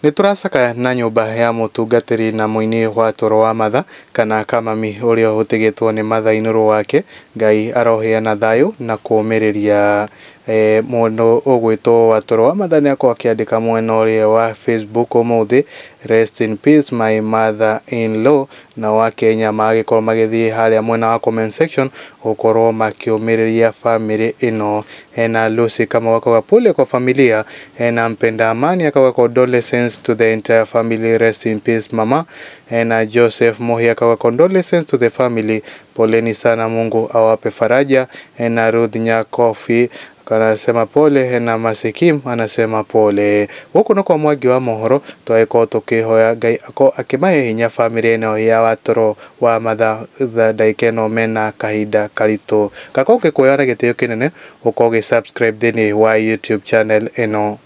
Nĩ tũracakaya na nyũmba ya mũtungatĩri na mũini wa toro wa Matha kana Kamami ũrĩa ũtigĩtwo nĩ matha-inũrũ wake. Ngai aroheana thayũ na kũũmĩrĩria. Mũndũ ũgwĩtwo Watoro wa Matha nĩ akorwo akĩandĩka mwena ũrĩa wa Facebook ũmũthĩ, "Rest in peace my mother in law", nao akenya magĩkorwo magĩthiĩ harĩa mwena wa comment section gũkorwo makĩũmĩrĩria famĩlĩ ĩno. Hena Lucy Kamau akauga, "Pole kwa familia." Hena Mpenda Amani akauga, "Condolences to the entire family, rest in peace mama." Hena Joseph Muhi akauga, "Condolences to the family, poleni sana, Mungu awape faraja." Hena Ruth Nyakofi anasema pole. Hena Masikim anasema pole. Gũkũ nĩ kwa Mwangi wa mohoro, twagĩkorwo tũkĩhoya Ngai akorwo akĩmahe hinya famĩlĩ ĩno ya Watoro wa Matha ndagĩka ĩno mena kahinda karitũ. Ngakorwo ngĩkuoya na gĩtĩo kĩnene ũkorwo ũgĩ subscribe thĩinĩ wa YouTube channel ĩno.